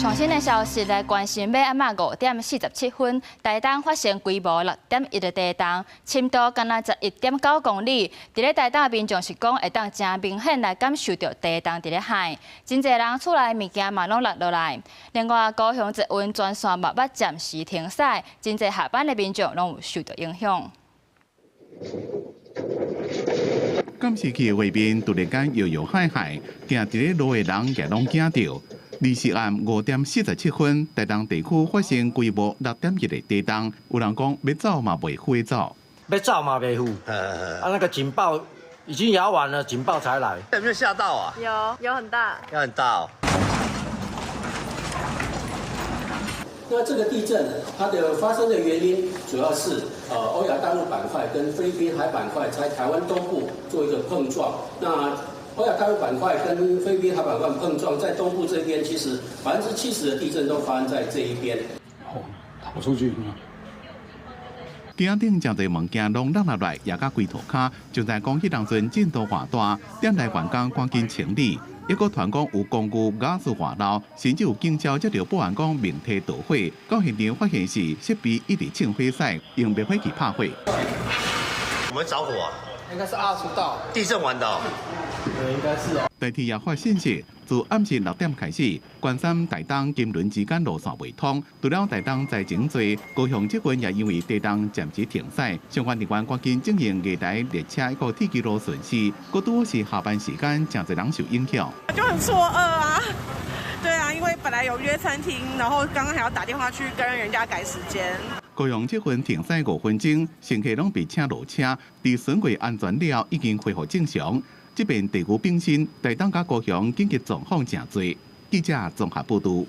上新的消息來關心，欲暗仔5點47分，台東發生規模6.1的地動，深度干焦11.9公里。佇咧台東的民眾是講會當誠明顯來感受著地動佇咧撼，真濟人厝內物件嘛攏落落來。另外，高雄捷運專線嘛捌暫時停駛，真濟下班的民眾攏有受著影響。監視器的畫面突然間搖搖晃晃，行佇咧路的人也攏驚著。20日暗5點47分，台東地區發生規模6.1的地動，有人講欲走嘛袂赴走，欲走嘛袂赴。啊，那個警報已經搖完了，警報才來。有沒有嚇到啊？有，有很大，有很大哦。那這個地震它的發生的原因，主要是歐亞大陸板塊跟菲律賓海板塊在台灣東部做一個碰撞。那歐亞大陸板塊跟菲律賓海板塊碰撞，在東部這邊，其實70%的地震都發生在這一邊。哦，逃出去。機仔頂誠濟物件攏落落來，也共規塗跤，就在講彼當陣震度偌大，店內員工趕緊清理。抑閣傳講有工具瓦斯外漏，甚至有警消接著報案講明體著火。到現場發現時，設備一直衝火勢，用滅火器拍火。我們著火啊？應該是二出道。地震完的。對，應該是哦。台鐵也發信息，自暗時6點開始，關山、台東、金崙之間路線袂通。除了台東災情濟，高雄捷運也因為地動暫時停駛，相關人員趕緊進行月台列車一個鐵軌路巡視，閣拄好是下班時間，誠濟人受影響。就很錯愕啊，對啊，因為本來有約餐廳，然後剛剛還要打電話去跟人家改時間。高雄捷運停駛5分鐘，乘客攏被請落車，佇巡過安全了，已經恢復正常。這邊地區本身，台東佮高雄緊急狀況誠濟。記者綜合報導。